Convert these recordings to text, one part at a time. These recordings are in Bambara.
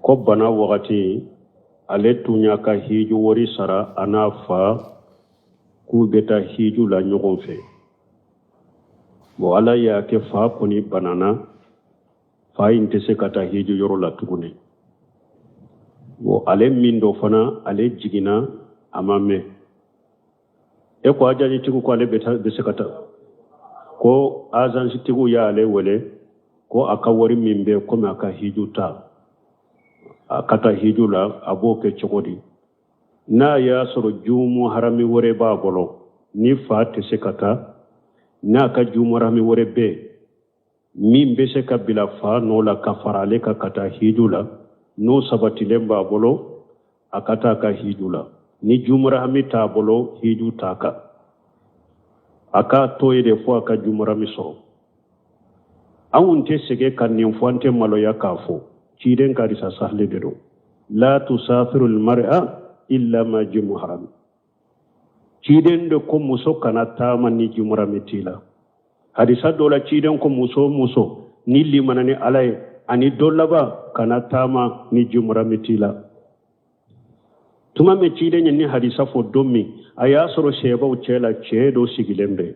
Ko bana wagati, ale tun y'a ka hiju wari sara a n'a fa k'u bɛ taa hiju la ɲɔgɔn fɛ. Bon, Ala y'a kɛ fa kɔni banana, fa in tɛ se ka taa hiju yɔrɔ la tuguni. Bon, ale min dɔ fana, ale jiginna a ma mɛn. E ko ajansitigiw ko ale bɛ se ka taa, ko azansitigiw y'ale wele ko a ka wari min bɛ komi a ka hiju ta, a ka taa hiju la, a b'o kɛ cogo di n'a y'a sɔrɔ jumu harami wɛrɛ b'a bolo ni fa tɛ se ka taa, n'a ka jumu harami wɛrɛ bɛ min bɛ se ka bila fa nɔ la ka fara ale kan ka taa hiju la, n'o sabatilen b'a bolo, a ka taa ka hiju la. Ni jumurahami t'a bolo, hiju t'a kan, a k'a to yen de fo a ka jumurahami sɔrɔ. Anw tɛ sɛgɛn ka nin fɔ, an tɛ maloya k'a fɔ. Ciden ka hadisa sahali de don: la tusafiru almar'a illa ma ji muharami. Ciden de ko muso kana taama ni jumurahami t'i la. Hadisa dɔ la, ciden ko muso o muso ni limana ni Ala ye ani don laban, kana taama ni jumurami t'i la. Tuma min ciden ye ni hadisa fɔ don min, a y'a sɔrɔ sahabaw cɛ la cɛ dɔ sigilen bɛ.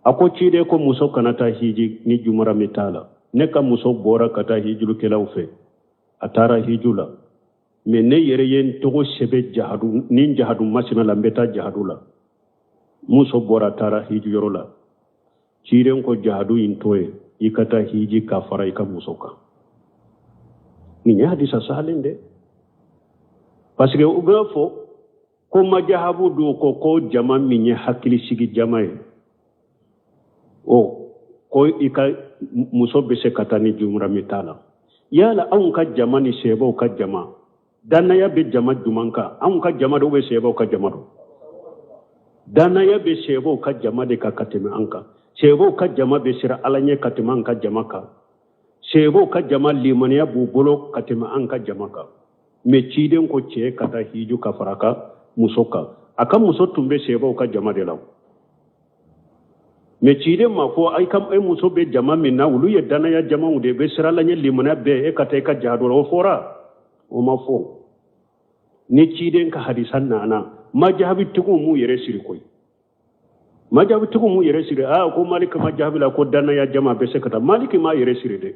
A ko ciden ko muso kana taa hiji ni jumurami t'a la. Ne ka muso bɔra ka taa hijulukɛlaw fɛ, a taara hiju la, mais ne yɛrɛ ye n tɔgɔ sɛbɛn jahadu ni jahadu masina la, n bɛ taa jahadu la. Muso bɔra taara hiji yɔrɔ la. Ciden ko jahadu in to yen, i ka taa hiji ka fara i ka muso kan. Nin ye hadisa sahalen de, parce que u b'a fɔ ko majahabu dun ko jama min ye hakili sigi jama ye, o ko i ka muso bɛ se ka taa ni jumurami t'a la. Yala anw ka jama ni sahabaw ka jama, dannaya bɛ jama juman kan? Anw ka jama dɔw bɛ sahabaw ka jama dɔn. Dannaya bɛ sahabaw ka jama de kan ka tɛmɛ an kan. Sahabaw ka jama bɛ siran Ala ɲɛ ka tɛmɛ an ka jama kan. Sahabaw ka jama limaniya b'u bolo ka tɛmɛ an ka jama kan. Mais ciden ko cɛ ka taa hiju ka fara a ka muso kan. A ka muso tun bɛ sahabaw ka jama de la, mais ciden ma fɔ i ka e muso bɛ jama min na, olu ye dannaya jamaw de bɛ siran Ala ɲɛ, limaniya bɛɛ, e ka taa i ka jahadu la. O fɔra? O ma fɔ. Ni ciden ka hadisa nana, majahabitigiw m'u yɛrɛ siri koyi. Majahabitigiw m'u yɛrɛ siri. Aa, ko Maliki majahabi la ko dannaya jama bɛ se ka taa. Maliki m'a yɛrɛ siri dɛ.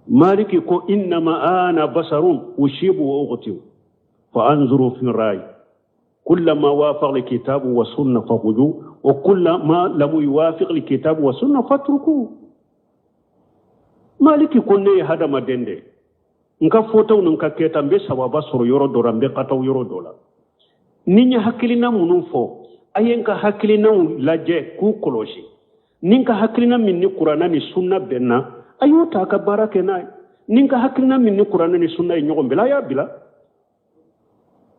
Maliki ko innama ana basarun usibu wa ukhtiu fa anzuru fi rai kullama wafaqa alkitabu wa sunna fakhudhu wa kullama lam yuwafiq alkitabu wa sunna fatruku. Maliki ko ne ye hadamaden de, n ka fɔtaw ni n ka kɛta, n bɛ sawaba sɔrɔ yɔrɔ dɔ la, n bɛ kataw yɔrɔ dɔ la. Ni n ye hakilina minnu fɔ, a ye n ka hakilinaw lajɛ k'u kɔlɔsi. Ni n ka hakilina min ni Kuranna ni sunna bɛnna, a y'o ta ka baara kɛ n'a ye. Ni n ka hakilina min ni Kuranna ni sunna ye ɲɔgɔn bila, a y'a bila.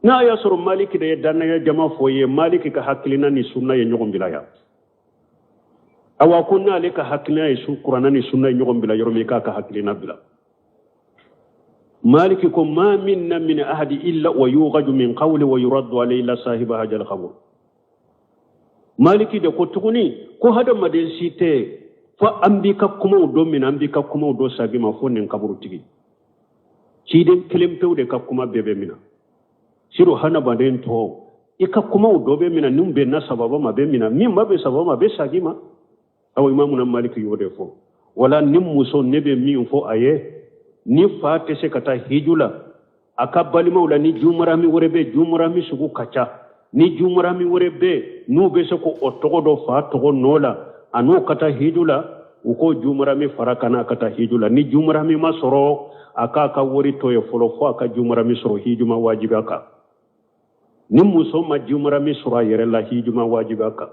N'a y'a sɔrɔ Maliki de ye dannaya jama fɔ ye, Maliki ka hakilina ni sunna ye ɲɔgɔn bila yan. Awa, ko n'ale ka hakilina ye Kuranna ni sunna ye ɲɔgɔn bila yɔrɔ min, k'a ka hakilina bila. Maliki ko ma minna min ahadi illa wa yughaju min qawli wa yuraddu alayhi illa sahiba hajal qabr. Maliki de ko tuguni ko hadamaden si tɛ fo an b'i ka kumaw dɔ minɛ, an b'i ka kumaw dɔ sagi ma, fo nin kaburutigi. Ciden kelen pewu de ka kuma bɛɛ bɛ minɛ. Sinon hadamaden tɔ, i ka kumaw dɔ bɛ minɛ, min bɛnna sababa ma bɛ minɛ, min ma bɛn sababa ma bɛ sagi ma. Awa, Imamuna Maliki y'o de fɔ. Wala ni muso, ne bɛ min fɔ a ye, ni fa tɛ se ka taa hiju la, a ka balimaw la ni jumurami wɛrɛ bɛ, jumurami sugu ka ca, ni jumurami wɛrɛ bɛ n'u bɛ se k'o tɔgɔ dɔ fa tɔgɔ nɔ la, a n'o ka taa hiju la, u k'o jumurami fara ka n'a ka taa hiju la. Ni jumurami ma sɔrɔ, a k'a ka wari to ye fɔlɔ fo a ka jumurami sɔrɔ. Hiju ma wajibi a kan. Ni muso ma jumurami sɔrɔ a yɛrɛ la, hiju ma wajibi a kan.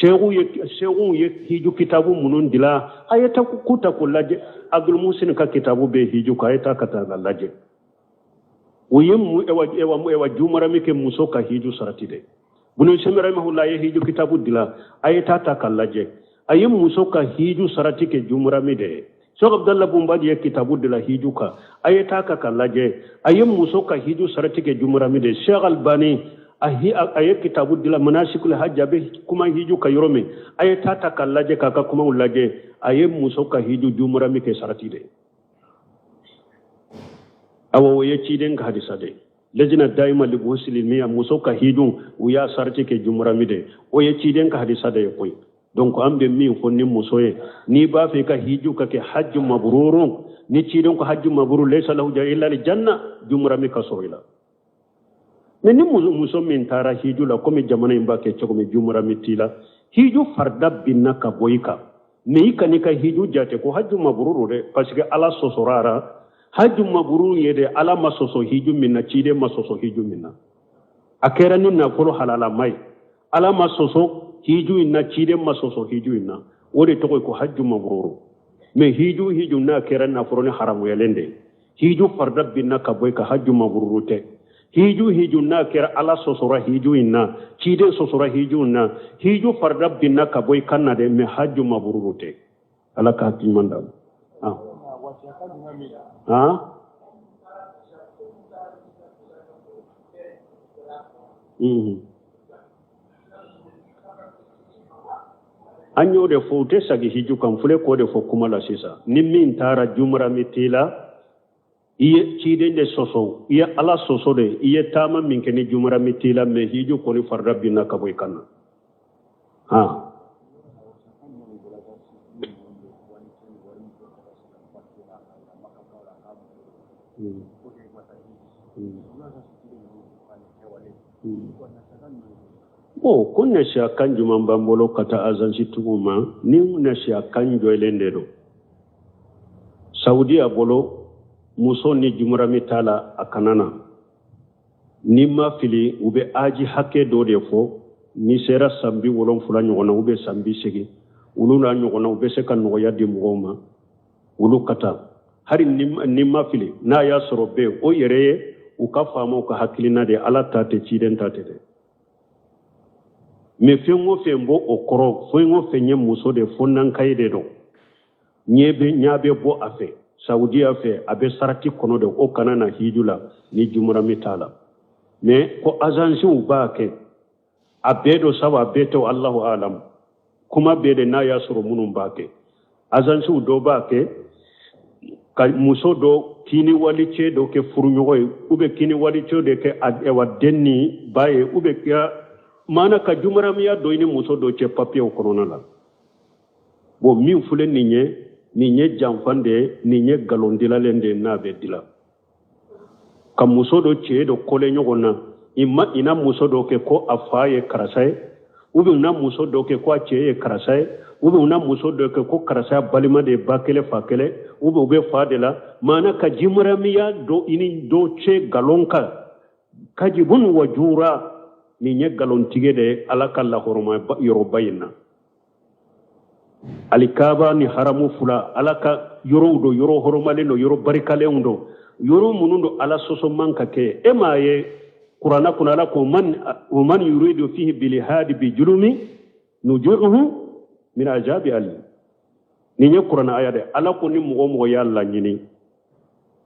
Seexuw ye hiju kitabu minnu dila, a ye ta k'u ta k'u lajɛ. Abdul Musin ka kitabu bɛ hiju kan, a ye taa ka taa lajɛ. O ye mu ewa ewa ewa jumarami kɛ muso ka hiju sarati dɛ. Bunu Usaymin rahimahullah ye hiju kitabu dila, a ye taa ta ka lajɛ. A ye muso ka hiju sarati kɛ jumarami de ye. Sheikh Abdallah Bumbaji ye kitabu dila hiju kan, a ye taa ka lajɛ. A ye muso ka hiju sarati kɛ jumarami de ye. Sheikh Albani A ye kitabu dila manasikul hajj, a bɛ kuma hiju kan yɔrɔ min, a ye taa ta k'a lajɛ, k'a ka kumaw lajɛ. A ye muso ka hiju jumurami kɛ sarati de. Awa, o ye ciden ka hadisa de. Lajina dayima li buhusil ilmiya, muso ka hiju, u y'a sarati kɛ jumurami de. O ye ciden ka hadisa de ye koyi. Donc an bɛ min fɔ ni muso ye, n'i b'a fɛ i ka hiju ka kɛ hajju mabrurun, ni ciden ko hajju mabrur laysa lahu illa li janna, jumurami ka sɔrɔ i la. Mais ni muso min taara hiju la, komi jamana in b'a kɛ cogo min, jumurami t'i la, hiju farida binna ka bɔ i kan. Mais i kan'i ka hiju jate ko hajju mabruru dɛ, parce que Ala sɔsɔra a ra. Hajju mabruru ye de, Ala ma sɔsɔ hiju min na, ciden ma sɔsɔ hiju min na, a kɛra ni nafolo halalama ye. Ala ma sɔsɔ hiju in na, ciden ma sɔsɔ hiju in na, o de tɔgɔ ye ko hajju mabruru. Mais hiju n'a kɛra nafolo ni haramuyalen de ye, hiju farida binna ka bɔ i kan, hajju mabruru tɛ. Hiju n'a kɛra Ala sɔsɔra hiju in na, ciden sɔsɔra hiju in na, hiju farida binna ka bɔ i kan na dɛ, mais hajju mabruru tɛ. Ala ka hakili ɲuman d'an ma. Ah, an y'o de fɔ, u tɛ sagi hiju kan. Filɛ k'o de fɔ kuma la sisan. Ni min taara jumurami t'i la, i ye ciden de sɔsɔ, i ye Ala sɔsɔ de. I ye taama min kɛ ni jumurami t'i la, mais hiju kɔni farida binna ka bɔ i kan na. Han, bon, ko nasiya kan jumɛn b'an bolo ka taa agence tigiw ma? Ni nasiya kan jɔlen de don Saudiya bolo, muso ni jumurami t'a la, a kana na. N'i ma fili, u bɛ âge hakɛ dɔ de fɔ. N'i sera san 70 ɲɔgɔn na, u bɛ san 80, olu n'a ɲɔgɔnna, u bɛ se ka nɔgɔya di mɔgɔw ma, olu ka taa. Hali ni ma fili, n'a y'a sɔrɔ bɛɛ o yɛrɛ ye u ka faamaw ka hakilina de, Ala ta tɛ, ciden ta tɛ dɛ. Mais fɛn o fɛn b'o o kɔrɔ, fɛn o fɛn ye muso de fo nankayi de don, ɲɛ bɛ ɲa bɛ bɔ a fɛ Saudiya fɛ, a bɛ sarati kɔnɔ de, o kana na hiju la ni jumurami t'a la. Mais ko agencew b'a kɛ, a bɛɛ don sabu a bɛɛ tɛ, Allahu alam. Kuma bɛɛ de n'a y'a sɔrɔ minnu b'a kɛ, agencew dɔ b'a kɛ ka muso dɔ kini wali cɛ dɔ kɛ furuɲɔgɔn ye, ou bien kini wali cɛ dɔ kɛ awa den ni ba ye, ou bien ka maana ka jumaramiya dɔ i ni muso dɔ cɛ papiyew kɔnɔna la. Bon, min filɛ nin ye, nin ye janfan de ye, nin ye nkalon dilalen de ye. N'a bɛ dila ka muso dɔ cɛ dɔ kɔlɛ ɲɔgɔn na, i ma ina muso dɔ kɛ ko a fa ye karisa ye, ou bien na muso dɔ kɛ ko a cɛ ye karisa ye, ou bien na muso dɔ kɛ ko karisa ya balima de ye, ba kelen fa kelen, ou bien u bɛ fa de la, maana ka jimaramiya dɔ i ni dɔ cɛ nkalon kan, kajibun wa jura, nin ye nkalontigɛ de ye. Ala ka lahɔrɔma yɔrɔba in na, Alikaba ni haramu fila, Ala ka yɔrɔw don, yɔrɔ hɔrɔmalen don, yɔrɔ barikalenw don, yɔrɔ minnu don Ala sɔsɔ man ka kɛ. E m'a ye Kuranna kɔnɔ, Ala ko man wa man yuridu fihi bilhadi bi julumi nujuhu min ajabi ali. Nin ye Kuranna aya de. Ala ko ni mɔgɔ mɔgɔ y'a laɲini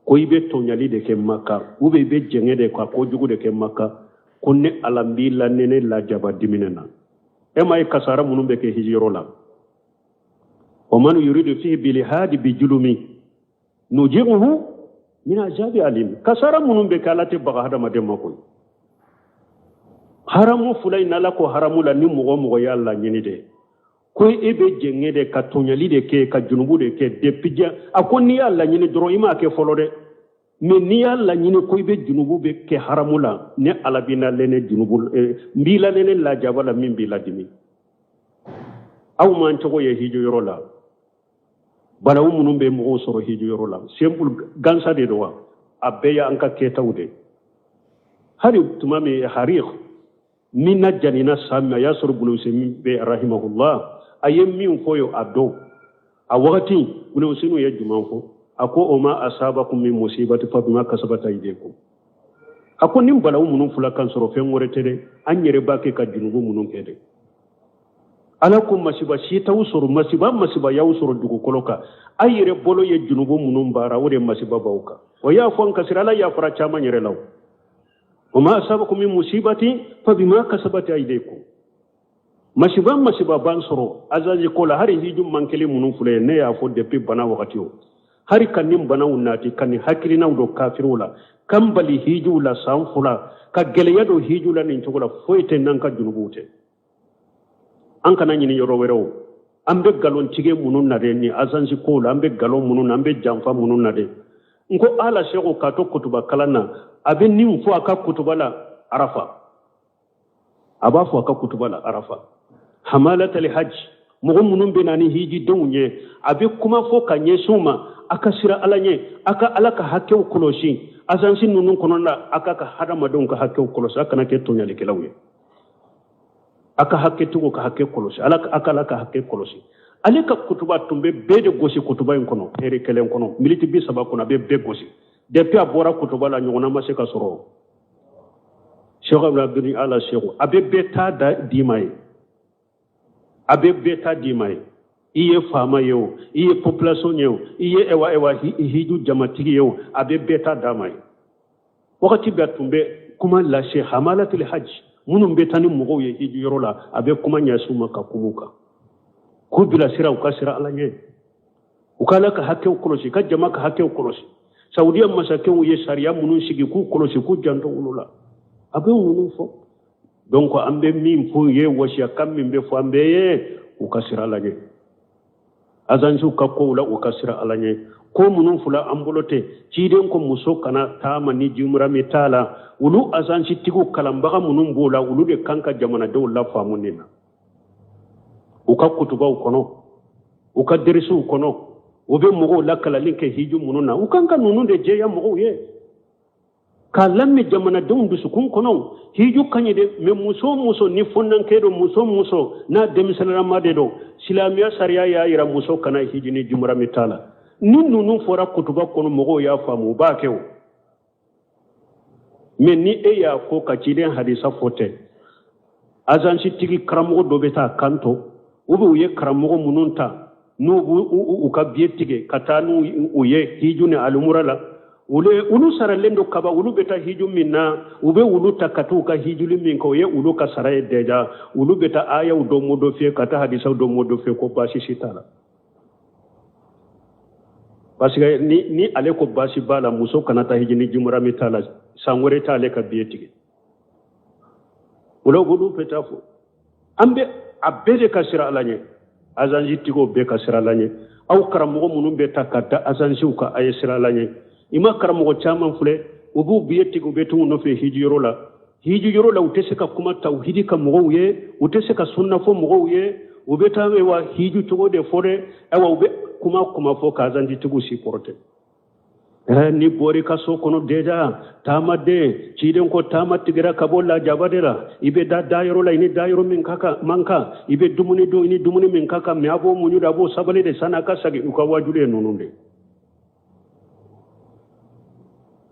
ko i bɛ tɔɲali de kɛ Maka, ou bien i bɛ jɛngɛ de ka kojugu de kɛ Maka, ko ne Ala n b'i la nɛnɛ lajaba diminɛ na. E m'a ye kasara minnu bɛ kɛ hijiyɔrɔ la, wa man yuridu fihi bilhadi bi julumi nujihuhu min ajabi alim. Kasara minnu bɛ kɛ, Ala tɛ baga hadamaden ma koyi. Haramu fila in, Ala ko haramu la, ni mɔgɔ mɔgɔ y'a laɲini de ko e bɛ jɛngɛ de ka tɔɲali de kɛ, ka junubu de kɛ depuis diɲɛ, a ko n'i y'a laɲini dɔrɔn, i m'a kɛ fɔlɔ dɛ, mais n'i y'a laɲini ko i bɛ junubu bɛ kɛ haramu la, ne Ala b'i lalɛnɛ junubu, n b'i lalɛnɛ lajaba la min b'i ladimi. Aw m'an cogo ye hiju yɔrɔ la, balawu minnu bɛ mɔgɔw sɔrɔ hiju yɔrɔ la, simple gansa de don wa, a bɛɛ y'an ka kɛtaw de. Hali tuma min harik min na janina san min, a y'a sɔrɔ Bunu Useymin bɛ rahimahullah, a ye min fɔ ye a don a wagati, Bunu Useymin ye jumɛn fɔ? A ko o ma asabakum min musibati fa bima kasabat aydikum. A ko nin balawu minnu fila kan sɔrɔ, fɛn wɛrɛ tɛ dɛ, an yɛrɛ b'a kɛ ka junubu minnu kɛ dɛ. Ala ko masiba si t'aw sɔrɔ, masiba masiba y'aw sɔrɔ dugukolo kan, a yɛrɛ bolo ye junubu minnu baara, o de masiba b'aw kan. O y'a fɔ an kasira, Ala yafara caman yɛrɛ la. Wa ma asabakum min musibatin fa bima kasabat aydikum. Masiba masiba b'an sɔrɔ azazi ko la, hari hiju man kelen minnu filɛ, ne y'a fɔ depuis bana wagati o, hari ka nin banaw nati, ka nin hakilinaw don kafiriw la, k'an bali hijuw la san 2, ka gɛlɛya don hiju la nin cogo la, foyi tɛ n'an ka junubuw tɛ. An kana ɲini yɔrɔ wɛrɛw. An bɛ nkalon tigɛ minnu na dɛ, nin azansi kow la, an bɛ nkalon minnu na, an bɛ janfa minnu na dɛ. N ko ala seko k'a to kutuba kalan na, a bɛ nin fɔ a ka kutuba la Arafa. A b'a fɔ a ka kutuba la Arafa. Hamalatali hajj, mɔgɔ minnu bɛ na ni hijidenw ye, a bɛ kuma fɔ ka ɲɛsin u ma, a ka siran Ala ɲɛ, a ka Ala ka hakɛw kɔlɔsi. Azansi ninnu kɔnɔna la, a ka hadamadenw ka hakɛw kɔlɔsi, a kana kɛ tɔɲɔlikɛlaw ye. A ka hakɛtigiw ka hakɛ kɔlɔsi, Ala a ka Ala ka hakɛ kɔlɔsi. Ale ka kutuba tun bɛ bɛɛ de gosi kutuba in kɔnɔ, hɛrɛ kelen kɔnɔ, miniti 30 kɔnɔ, a bɛ bɛɛ gosi. Depuis a bɔra kutuba la, ɲɔgɔnna ma se ka sɔrɔ. Cheikh Abdul Ala Cheikh, a bɛ bɛɛ ta da d'i ma ye. A bɛ bɛɛ ta d'i ma ye. I ye faama ye o, i ye population ye o, i ye ewa ewa hiju jamatigi ye o, a bɛ bɛɛ ta d'a ma ye. Wagati bɛɛ tun bɛ kuma lase hamalatul hajj, minnu bɛ taa ni mɔgɔw ye hiju yɔrɔ la, a bɛ kuma ɲɛsin u ma ka kuma u kan. K'u bilasira, u ka siran Ala ɲɛ. U ka Ala ka hakɛw kɔlɔsi, ka jama ka hakɛw kɔlɔsi. Saudiya masakɛw ye sariya minnu sigi k'u kɔlɔsi, k'u janto olu la. A bɛ ninnu fɔ. Donc an bɛ min fɔ u ye, wasiyakan min bɛ fɔ an bɛɛ ye, u ka siran Ala ɲɛ. Azansiw ka kow la, u ka siran Ala ɲɛ. Ko minnu fila an bolo tɛ, ciden ko muso kana taama ni jimurami t'a la, olu azansitigiw kalanbaga minnu b'o la, olu de kan ka jamanadenw lafaamu nin na. U ka kutubaw kɔnɔ, u ka derisiw kɔnɔ, u bɛ mɔgɔw lakalali kɛ hiju minnu na, u kan ka ninnu de jɛya mɔgɔw ye. K'a lamɛn jamanadenw dusukun kɔnɔ, hiju ka ɲi dɛ, mɛ muso o muso ni fɔnnankɛ don, muso o muso n'a denmisɛnninlama de don, silamɛya sariya y'a yira muso kana hiji ni jumurami t'a la. Ni ninnu fɔra kutuba kɔnɔ, mɔgɔw y'a faamu, u b'a kɛ o. Mɛ ni e y'a ko ka ciden hadisa fɔ tɛ, azansitigi karamɔgɔ dɔ bɛ taa kan to, u bɛ u ye karamɔgɔ minnu ta, n'u b'u u ka biye tigɛ ka taa n'u u ye hiju ni alimura la, olu saralen don kaba, olu bɛ taa hiju min na, u bɛ olu ta ka t'u ka hijuli min kɛ, o ye olu ka sara ye deja. Olu bɛ taa ayaw dɔ modifier, ka taa hadisaw dɔ modifier, ko baasi si t'a la. Parce que ni ale ko baasi b'a la, muso kana taa hiji ni jumurami t'a la, san wɛrɛ t'ale ka biye tigɛ. O la olu bɛ taa fɔ. An bɛ a bɛɛ de ka siran Ala ɲɛ. Azansi tigiw bɛɛ ka siran Ala ɲɛ. Aw karamɔgɔ minnu bɛ ta ka da azansiw kan, a ye siran Ala ɲɛ. I ma karamɔgɔ caman filɛ, u b'u biye tigɛ, u bɛ t'u nɔfɛ hijiyɔrɔ la. Hijiyɔrɔ la, u tɛ se ka kuma tawhidi ka mɔgɔw ye, u tɛ se ka sunna fɔ mɔgɔw ye, u bɛ taa wa hiju cogo de fɔ dɛ. Ayiwa, u bɛ kuma fɔ ka azansi tigiw supporter. Ni bɔr'i ka so kɔnɔ deja, taamaden, ciden ko taama tigɛra ka bɔ lajaba de la, i bɛ da dayɔrɔ la, i ni dayɔrɔ min ka kan man kan, i bɛ dumuni dun, i ni dumuni min ka kan, mɛ a b'o muɲu de, a b'o sabali de san'a ka segin. U ka wajuli ye ninnu de,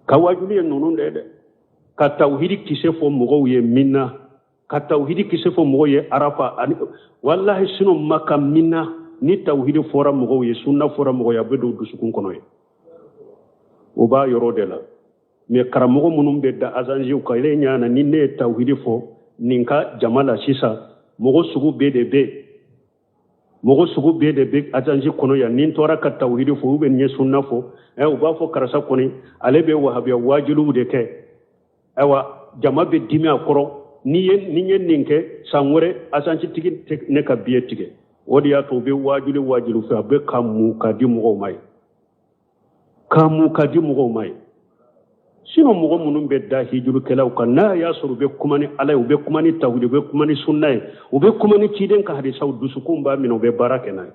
ka wajuli ye ninnu de dɛ. Ka tawhidi kisɛ fɔ mɔgɔw ye min na, ka tawhidi kisɛ fɔ mɔgɔw ye Arafa, ani walahi sinon Maka min na, ni tawhidi fɔra mɔgɔw ye, sunna fɔra mɔgɔw ye, a bɛ don dusukun kɔnɔ ye. O b'a yɔrɔ de la. Mɛ karamɔgɔ minnu bɛ da azanziw kan, ile ɲana ni ne ye tawhidi fɔ nin ka jama la sisan, mɔgɔ sugu bɛɛ de bɛ yen. Mɔgɔ sugu bɛɛ de bɛ azanzi kɔnɔ yan. Ni n tora ka tawhidi fɔ, u bɛ ɲɛ sunna fɔ, u b'a fɔ karisa kɔni ale bɛ wahabiya wajuliw de kɛ. Ayiwa, jama bɛ dimi a kɔrɔ. Ni ye nin kɛ, san wɛrɛ azansitigi tɛ ne ka biye tigɛ. O de y'a to u bɛ wajuli wajuli fɛ, a bɛ ka mun ka di mɔgɔw ma ye, ka mun ka di mɔgɔw ma ye. Sinon mɔgɔ minnu bɛ da hijurukɛlaw kan, n'a y'a sɔrɔ u bɛ kuma ni Ala ye, u bɛ kuma ni tawhidi, u bɛ kuma ni sunna ye, u bɛ kuma ni ciden ka hadisaw, dusukun b'a minɛ, u bɛ baara kɛ n'a ye.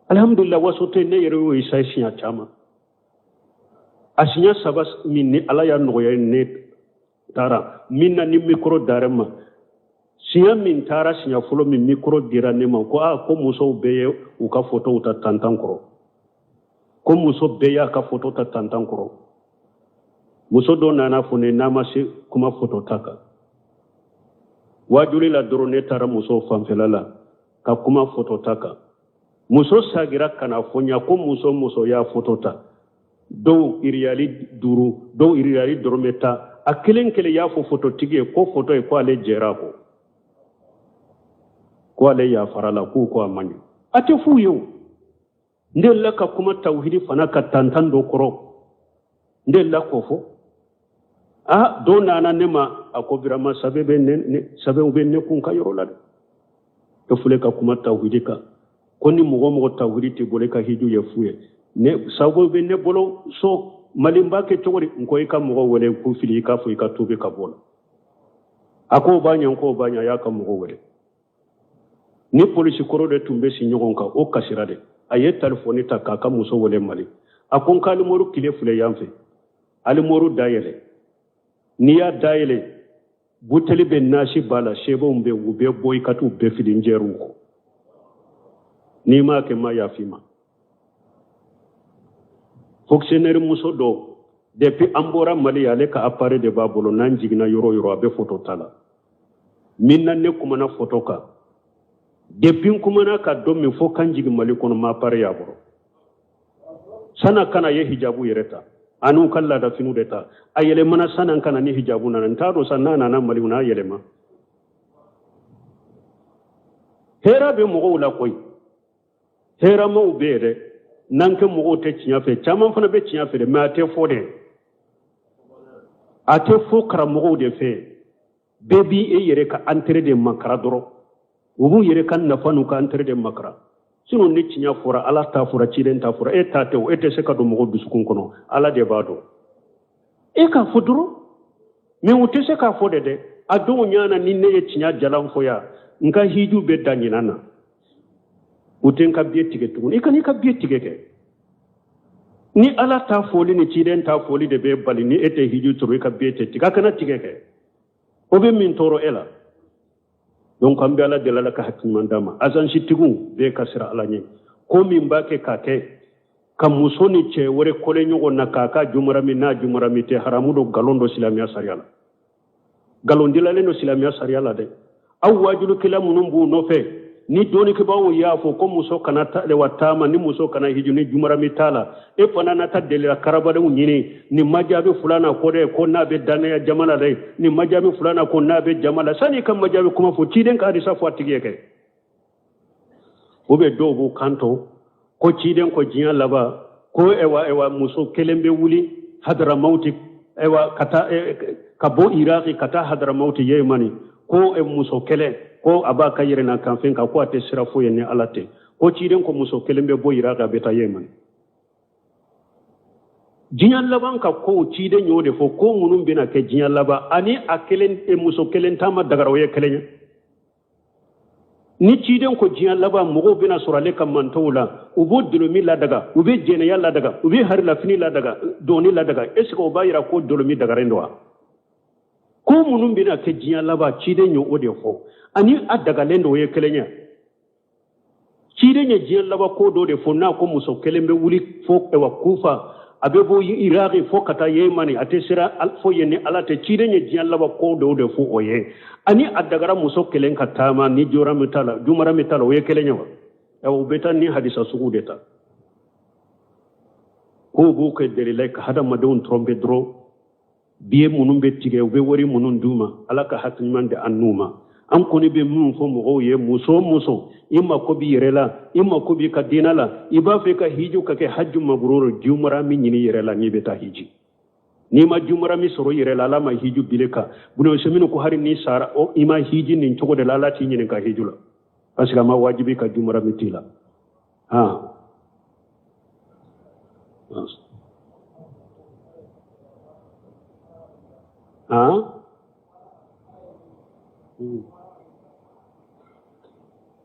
Alhamdulillah, waso tɛ ne yɛrɛ y'o isaye siɲɛ caman. A siɲɛ 3 min ni Ala y'a nɔgɔya ne taara min na ni mikoro dara ma, siɲɛ min taara siɲɛ fɔlɔ min mikoro dira ne ma, ko aa, ko musow bɛɛ ye u ka fotow ta tantan kɔrɔ, ko muso bɛɛ y'a ka foto ta tantan kɔrɔ. Muso dɔ nana fɔ ne n'a ma se kuma foto ta kan. Wajuli la dɔrɔn, ne taara musow fanfɛla la ka kuma foto ta kan. Muso sagira ka na fɔ n ɲɛ ko muso muso y'a foto ta, dɔw iriyali 5, dɔw iriyali dɔrɔmɛ 10. A kelen kelen y'a fɔ fototigi ye ko foto ye ko ale jɛra a kɔ, ko ale yafara la, k'u ko a man ɲi. A tɛ f'u ye o. N delila ka kuma tawhidi fana ka tantan dɔ kɔrɔ, n delila k'o fɔ. A dɔ nana ne ma, a ko vraiment sɛbɛn bɛ ne, ne sɛbɛnw bɛ ne kun ka yɔrɔ la dɛ. E filɛ ka kuma tawhidi kan ko ni mɔgɔ o mɔgɔ tawhidi t'i bolo, i ka hiju ye fu ye. Ne sababu bɛ ne bolo so Mali, n b'a kɛ cogo di? N ko i ka mɔgɔ wele k'u fili, i k'a fɔ i ka tuubi ka bɔ la. A k'o b'a ɲɛ, n k'o b'a ɲɛ. A y'a ka mɔgɔ wele. Ni polisi kɔrɔ de tun bɛ si ɲɔgɔn kan, o kasira de. A ye telefɔni ta k'a ka muso wele Mali. A ko n ka alimɔri kile filɛ yan fɛ, alimɔri dayɛlɛ. N'i y'a dayɛlɛ, buteli bɛ nasi b'a la, sɛbɛnw bɛ, u bɛ bɔ, i ka t'u bɛɛ fili, n jɛr'u kɔ. N'i m'a kɛ, n ma yaf'i ma. Fonctionnaire muso dɔ, depuis an bɔra Mali, ale ka appareil de b'a bolo. N'an jiginna yɔrɔ o yɔrɔ, a bɛ photo ta la. Min na ne kumana photo kan, depuis n kumana ka don min fo kan jigin Mali kɔnɔ, ma appareil y'a bolo. San'a ka na ye hijabu yɛrɛ ta, an'u ka laadafiniw de ta. A yɛlɛmana san'an ka na ni hijabu nana. N t'a dɔn sa n'a nana Mali n'a yɛlɛma. Hɛrɛ bɛ mɔgɔw la koyi, hɛrɛmaw bɛ yen dɛ. N'an kɛ mɔgɔw tɛ tiɲɛ fɛ, caman fana bɛ tiɲɛ fɛ dɛ, mais a tɛ fɔ dɛ, a tɛ fɔ karamɔgɔw de fɛ. Bɛɛ b'i e yɛrɛ ka intérêt de makara dɔrɔn. U b'u yɛrɛ ka nafa n'u ka intérêt de makara. Sinon ni tiɲɛ fɔra, Ala ta fɔra, ciden ta fɔra, e ta tɛ o. E tɛ se ka don mɔgɔ dusukun kɔnɔ, Ala de b'a dɔn. E k'a fɔ dɔrɔn, mais u tɛ se k'a fɔ de dɛ. A dɔw ɲana ni ne ye tiɲɛ jalan fɔ yan, n ka hiju bɛ da ɲinan na, u tɛ n ka biye tigɛ tuguni. I kan'i ka biye tigɛ kɛ. Ni Ala ta fɔli ni ciden ta fɔli de bɛ bali ni e tɛ hiju sɔrɔ, i ka biye tɛ tigɛ. A kana tigɛ kɛ, o bɛ min tɔɔrɔ e la. Donc an bɛ Ala deli, Ala ka hakili ɲuman d'an ma. Azansitigiw bɛɛ ka siran Ala ɲɛ. Ko min b'a kɛ k'a kɛ ka muso ni cɛ wɛrɛ kɔlɛ ɲɔgɔn na k'a ka jumarami n'a jumarami tɛ, haramu don, nkalon don silamɛya sariya la. Nkalon dilalen don silamɛya sariya la dɛ. Aw wajulukɛla minnu b'u nɔfɛ, ni dɔnnikɛbaaw y'a fɔ ko muso kana wa taama, ni muso kana hiju ni jumarami t'a la, e fana na taa delila karabalenw ɲini. Nin ma jaabi fulana ko dɛ, ko n'a bɛ dannaya jama la dɛ. Nin ma jaabi fulana ko n'a bɛ jama la. Sani i ka majaabi kuma fɔ, ciden ka hadisa fɔ a tigi ye kɛ. O bɛ dɔw b'u kanto ko ciden ko diɲɛ laban ko ewa ewa muso kelen bɛ wuli Hadramawti, ewa ka taa ka bɔ Iraki ka taa Hadramawti Yemani, ko muso kelen ko a b'a ka yɛrɛ na kanfɛn kan, ko a tɛ sira foyi ye ni Ala tɛ. Ko ciden ko muso kelen bɛ bɔ Iraki, a bɛ taa Yemani. Diɲɛ laban ka kow, ciden y'o de fɔ, ko minnu bɛna kɛ diɲɛ laban ani a kelen muso kelen taama dagara, o ye kelen ye. Ni ciden ko diɲɛ laban mɔgɔw bɛna sɔrɔ ale ka mantɔw la, u b'o dolomi ladaga, u bɛ jɛnɛya ladaga, u bɛ harilafini ladaga, dɔɔni ladaga, est ce que o b'a yira ko dolomi dagaren don wa? Ko minnu bɛna kɛ diɲɛ laban, ciden ye o de fɔ, ani a dagalen don, o ye kelen ye. Ciden ye diɲɛ laban ko dɔ de fɔ n'a ko muso kelen bɛ wuli fo ewa Kufa, a bɛ bɔ Iraki fo ka taa Yemani, a tɛ sira fo yen ni Ala tɛ. Ciden ye diɲɛ laban ko dɔw de fɔ o ye, ani a dagara muso kelen ka taama ni jɔra min t'a la, jumara min t'a la, o ye kelen ye wa? U bɛ taa ni hadisa sugu de ta k'o b'u kɛ delila ka hadamadenw tromper dɔrɔn. Biye minnu bɛ tigɛ, u bɛ wari minnu d'u ma, Ala ka hakili ɲuman di an n'u ma. An kɔni bɛ min fɔ mɔgɔw ye, muso o muso, i mako b'i yɛrɛ la, i mako b'i ka diinɛ la, i b'a fɛ ka hiju ka kɛ haju mabrur, jumara min ɲini yɛrɛ la n'i bɛ taa hiji. N'i ma jumara min sɔrɔ i yɛrɛ la, Ala ma hiju bile kan. Bunu Usaymin ko hali n'i sara, i ma hiji nin cogo de la, Ala t'i ɲininka hiju la, parce que a ma wajibi ka jumara min t'i la. Han han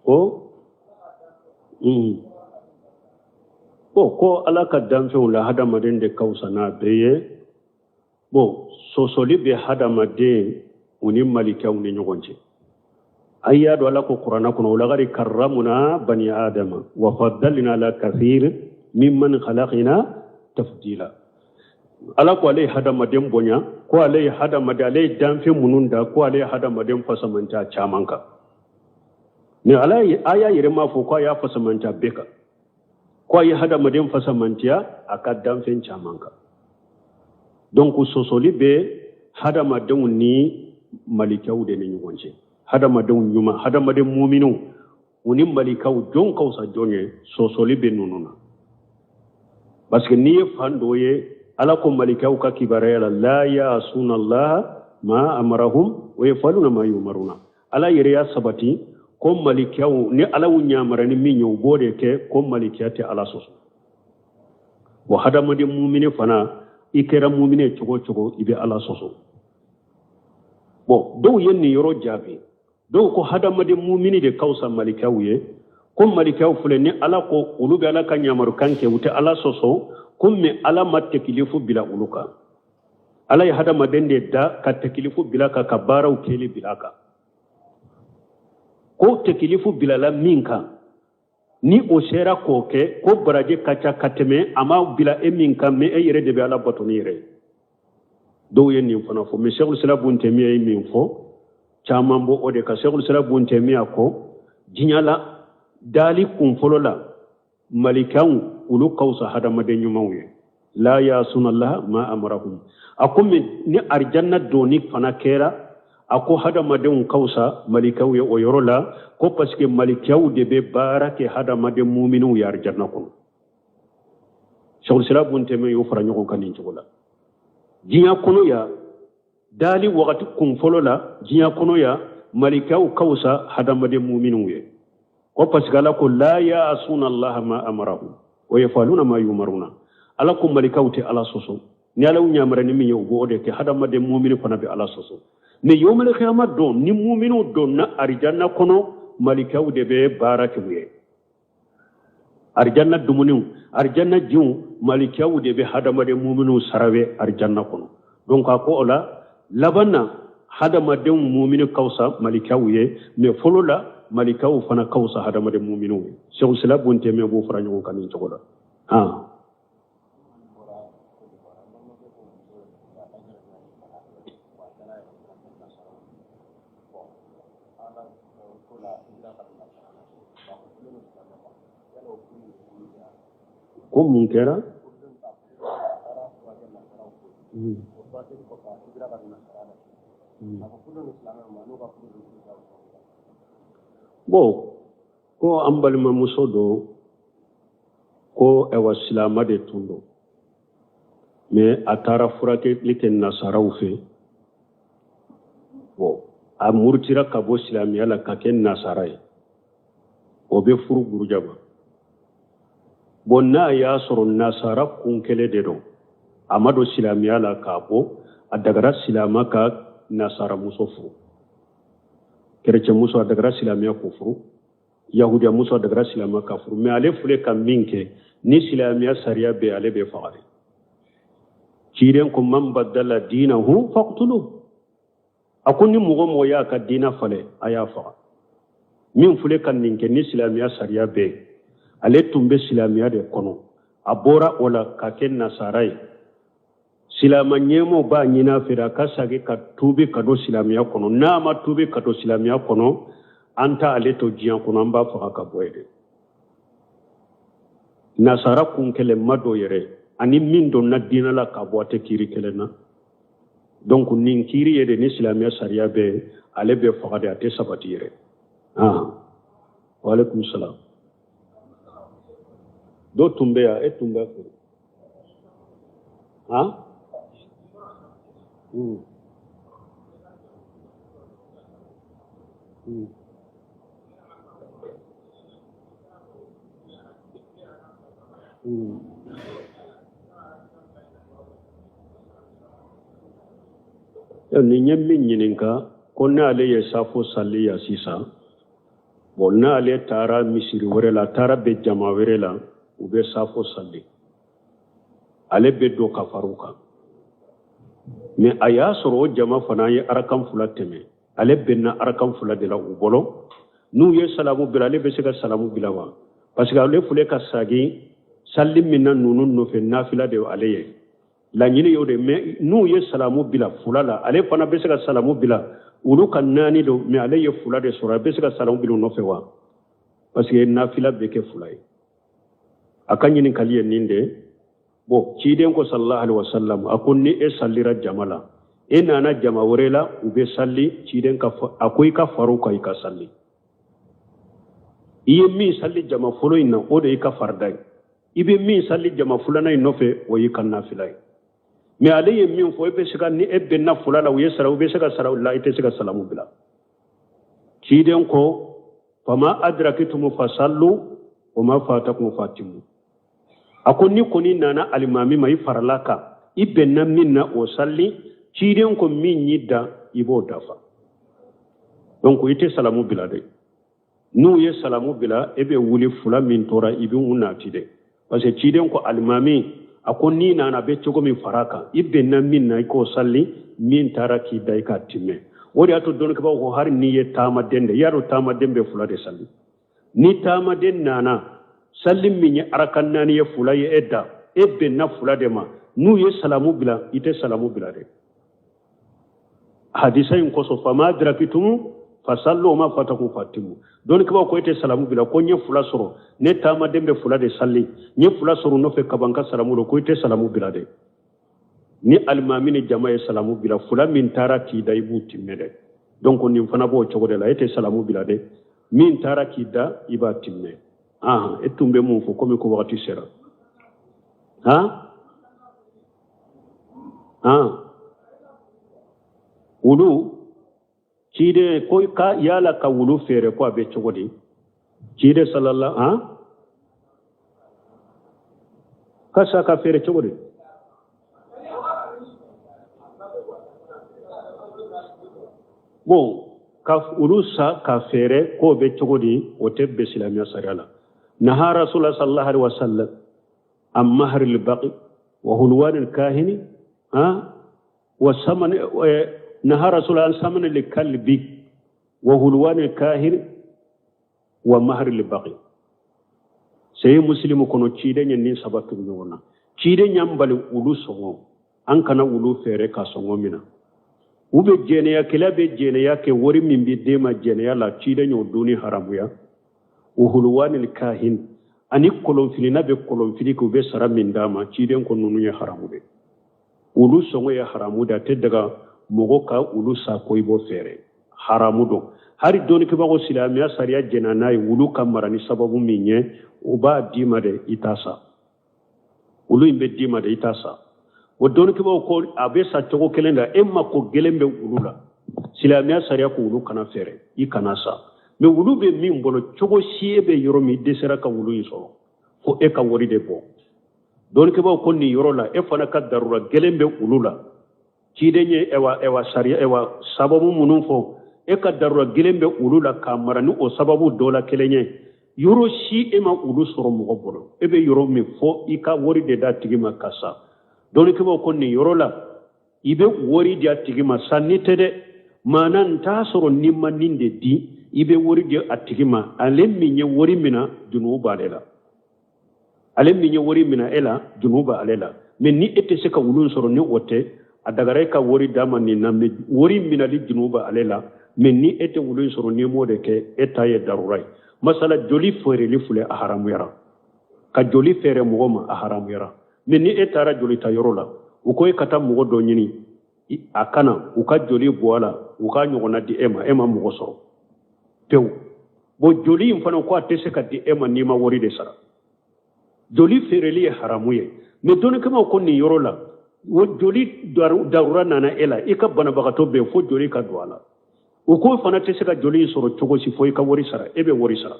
o bon, ko Ala ka danfɛnw la, hadamaden de ka fisa n'a bɛɛ ye. Bon, sɔsɔli bɛ hadamaden u ni malikɛw ni ɲɔgɔn cɛ. A y'a dɔn Ala ko kuranna kɔnɔ: walakadi karramuna bani adama wa faddalna ala kathir mimman khalaqina tafdila. Ala ko ale ye hadamaden bonya, ko ale ye hadamaden, ale ye danfɛn minnu da, ko ale ye hadamaden fasamanta caman kan. Ni Ala ye aya yɛrɛ m'a fɔ ko a y'a fasamanta bɛɛ kan, ko a ye hadamaden fasamantiya a ka danfɛn caman kan. Donc sɔsɔli bɛ Hadamadenw ni malikaw de ni ɲɔgɔn cɛ, hadamadenw ɲuman, hadamaden muminw, u ni malikaw, jɔn ka fisa jɔn ye? Sɔsɔli bɛ ninnu na, parce que n'i ye fan dɔ ye, Ala ko malikaw ka kibaruya la: la yasuna Allah ma amarahum wa yafaluna ma yumaruna. Ala yɛrɛ y'a sabati ko malikaw, ni Ala y'u yamara ni min ye, u b'o de kɛ, ko malikiya tɛ Ala sɔsɔ. Wa hadamaden mumini fana, i kɛra mumini ye cogo o cogo, i bɛ Ala sɔsɔ. Bon, dɔw ye nin yɔrɔ jaabi. Dɔw ko hadamaden mumini de ka fisa malikaw ye, ko malikaw filɛ ni Ala ko olu bɛ Ala ka yamarukan kɛ, u tɛ Ala sɔsɔ, ko mais Ala ma tɛkilifu bila olu kan. Ala ye hadamaden de da ka tɛkilifu bila kan, ka baaraw kɛli bila kan. Ko tɛkilifu bilala min kan, ni o sera k'o kɛ, ko baraji ka ca ka tɛmɛ a ma bila e min kan, mais e yɛrɛ de bɛ Ala bato ni yɛrɛ ye. Dɔw ye nin fana fɔ, mais Sɛkul Islam Bun Tɛmiya ye min fɔ, caman b'o o de kan. Sɛkul Islam Bun Tɛmiya ko diɲɛ la, dali kun fɔlɔ la, malikaw olu ka fisa hadamaden ɲumanw ye, la yasuna Allah ma amarahum. A ko mais ni arijanna donni fana kɛra, a ko hadamadenw ka fisa malikaw ye o yɔrɔ la, ko parce que malikaw de bɛ baara kɛ hadamaden muminw ye arijanna kɔnɔ. Sɛkul Islam Bun Tɛmiya y'o fara ɲɔgɔn kan nin cogo la. Diɲɛ kɔnɔ ya, dali wagati kun fɔlɔ la, diɲɛ kɔnɔ ya, malikaw ka fisa hadamaden muminw ye, ko parce que Ala ko la yasuna Allah ma amarahum wa yafaluna ma yumaruna. Ala ko malikaw tɛ Ala sɔsɔ, ni Ala y'u yamara ni min ye, u b'o de kɛ. Hadamaden mumini fana bɛ Ala sɔsɔ. Mais yawmal qiyama don, ni muminiw donna arijanna kɔnɔ, malikaw de bɛ baara kɛ u ye. Arijanna dumuniw, arijanna jiw, malikaw de bɛ hadamaden muminiw sarawe arijanna kɔnɔ. Donc a ko o la laban na, hadamadenw mumini ka fisa malikaw ye, mais fɔlɔ la, malikaw fana ka fisa hadamaden muminiw ye. Sɛkul Islam Bun Tɛmiya b'o fara ɲɔgɔn kan nin cogo la. Han, ko mun kɛra? Bon, ko an balimamuso dɔ ko ɛwa silama de tun don, mais a taara furakɛli kɛ nasaraw fɛ. Bon, a murutira ka bɔ silamɛya la ka kɛ nasara ye. O bɛ furu burujaba. Bon, n'a y'a sɔrɔ nasara kun kelen de don, a ma don silamɛya la k'a bɔ, a dagara silama ka nasara muso furu. Kerecɛn muso, a dagara silamɛya k'o furu. Yahudiya muso, a dagara silama ka furu. Mais ale filɛ ka min kɛ, ni silamɛya sariya bɛ, ale bɛ faga de. Ciden ko man badala dinahu faqtulu. A ko ni mɔgɔ mɔgɔ y'a ka diina falen, a y'a faga. Min filɛ ka nin kɛ, ni silamɛya sariya bɛ, ale tun bɛ silamɛya de kɔnɔ, a bɔra o la ka kɛ nasara ye. Silama ɲɛmɔgɔ b'a ɲini a fɛ a ka sagi ka tuubi ka don silamɛya kɔnɔ. N'a ma tuubi ka don silamɛya kɔnɔ, an ta ale to diɲɛ kɔnɔ, an b'a faga ka bɔ yen de. Nasara kun kɛlɛ ma dɔ yɛrɛ ani min donna diinɛ la ka bɔ, a tɛ kiiri kelen na. Donc nin kiiri ye de, ni silamɛya sariya bɛ, ale bɛ faga de, a tɛ sabati yɛrɛ. Ah, waaleykum salam. Dɔ tun bɛ yan, e tun bɛ fɛ han. Nin ye min ɲininka ko n'ale ye safo sali yan sisan, bon, n'ale taara misiri wɛrɛ la, a taara bɛn jama wɛrɛ la, u bɛ safo sali, ale bɛ don ka far'u kan, mais a y'a sɔrɔ o jama fana ye arakan 2 tɛmɛ, ale bɛnna arakan 2 de la u bolo. N'u ye salamu bila, ale bɛ se ka salamu bila wa? Parce que ale filɛ ka sagin sali min na ninnu nɔfɛ, nafila de ale ye laɲini y'o de. Mais n'u ye salamu bila 2 la, ale fana bɛ se ka salamu bila. Olu ka 4 don, mais ale ye 2 de sɔrɔ, a bɛ se ka salamu bila u nɔfɛ wa? Parce que nafila bɛ kɛ 2 ye. A ka ɲininkali ye nin de. Bon, ciden ko sallallahu alaihi wasallam, a ko ni e salira jama la, E nana jama wɛrɛ la, u bɛ sali, ciden ka a ko i ka far'u kan i ka sali. I ye min sali jama fɔlɔ in na, o de y'i ka farida ye. I bɛ min sali jama filanan in nɔfɛ, o y'i ka nafila ye. Mais ale ye min fɔ, e bɛ se ka, ni e bɛnna fila la, u ye sara, u bɛ se ka sara la, i tɛ se ka salamu bila. Ciden ko fama adrakitum fasallu wa ma fatakum fatimu. A ko ni kɔni nana alimami ma, i farala kan, i bɛnna min na, o sali. Ciden ko min y'i dan, i b'o dafa. Donc i tɛ salamu bila dɛ. N'u ye salamu bila, e bɛ wuli, fila min tora, i bɛ u nati dɛ, parce que ciden ko alimami, a ko n'i nana, a bɛ cogo min, fara kan, i bɛnna min na, i k'o sali, min taara k'i da, i k'a timɛ. O de y'a to dɔnnikɛbaaw ko hali n'i ye taamaden de, i y'a dɔn taamaden bɛ fila de sali. Ni taamaden nana sali min ye araka naani ye, fila ye e da, e bɛnna fila de ma, n'u ye salamu bila, i tɛ salamu bila dɛ. Hadisa in kosɔn, fama adrakitum fasallu wa ma fatakum fatimu. Dɔnnikɛbaaw ko e tɛ salamu bila, ko n ye fila sɔrɔ, ne taamaden bɛ fila de sali, n ye fila sɔrɔ nɔfɛ kaban ka salamu la, ko i tɛ salamu bila dɛ. Ni alimami ni jama ye salamu bila, fila min taara k'i da, i b'u timmɛ dɛ. Donc nin fana b'o cogo de la, e tɛ salamu bila dɛ, min taara k'i da, i b'a timmɛ. Ahan, e tun bɛ mun fɔ komi ko wagati sera? Han han, wulu ciden ko ka yala ka wulu feere, ko a bɛ cogo di? Ciden sallallahu, han, ka sa ka feere cogo di? Bon, ka wulu sa ka feere, k'o bɛ cogo di? O tɛ bɛn silamɛya sariya la. Naha rasulullah sallallahu alaihi wasallam an mahri al-baqi wa hulwan al-kahini, ha, wa saman, naha rasulullah an saman al-kalbi wa hulwan al-kahini wa mahri al-baqi. Sahih Muslim kɔnɔ, ciden ye nin saba tugu ɲɔgɔn na. Ciden y'an bali wulu sɔngɔ, an kana wulu feere ka sɔngɔ mina. U bɛ jɛnɛyakɛla bɛ jɛnɛya kɛ, wari min bɛ d'e ma jɛnɛya la, ciden y'o dunni haramuya. O hulwanil kahin, ani kolonfilina bɛ kolonfili kɛ, u bɛ sara min d'a ma, ciden ko ninnu ye haramu de. Wulu sɔngɔ ye haramu de, a tɛ daga mɔgɔ ka wulu sa ko i b'o feere, haramu don. Hali dɔnnikɛbagaw, silamɛya sariya jɛnna n'a ye, wulu ka mara ni sababu min ye, u b'a d'i ma de, i t'a sa. Wulu in bɛ d'i ma de, i t'a sa. O dɔnnikɛbagaw ko a bɛ sa cogo kelen la, e mako gɛlɛn bɛ wulu la, silamɛya sariya ko wulu kana feere, i kana sa. Mais wulu bɛ min bolo, cogo si e bɛ yɔrɔ min, i dɛsɛra ka wulu in sɔrɔ, fo e ka wari de bɔ. Dɔnnikɛbagaw ko nin yɔrɔ la, e fana ka darura gɛlɛn bɛ wulu la. Ciden ye ɛwa ɛwa sariya ɛwa sababu minnu fɔ, e ka darura gɛlɛn bɛ wulu la k'a mara ni o sababu dɔ la kelen ye. Yɔrɔ si e ma wulu sɔrɔ mɔgɔ bolo, e bɛ yɔrɔ min, fo i ka wari de d'a tigi ma ka sa. Dɔnnikɛbaaw ko nin yɔrɔ la, i bɛ wari di a tigi ma, sanni tɛ dɛ, maana n t'a sɔrɔ n'i ma nin de di, i bɛ wari di a tigi ma. Ale min ye wari mina, junubu b'ale la. Ale min ye wari mina e la, junubu b'ale la. Mais ni e tɛ se ka wulu sɔrɔ ni o tɛ, a dagara e ka wari d'a ma nin na, mais wari minali junubu b'ale la. Mais ni e tɛ wulu sɔrɔ, n'i m'o de kɛ, e ta ye darura ye. Masala joli feereli filɛ, a haramuyara. Ka joli feere mɔgɔ ma, a haramuyara. Mais ni e taara joli ta yɔrɔ la, u ko e ka taa mɔgɔ dɔ ɲini a kana u ka joli bɔ a la, u k'a ɲɔgɔnna di e ma, e ma mɔgɔ sɔrɔ pewu. Bon, joli in fana ko a tɛ se ka di e ma n'i ma wari de sara. Joli feereli ye haramu ye. Mais dɔnnikɛbaaw ko nin yɔrɔ la, o joli darura nana e la, i ka banabagatɔ bɛ yen, fo joli ka don a la. U ko fana tɛ se ka joli in sɔrɔ cogo si fo i ka wari sara. E bɛ wari sara.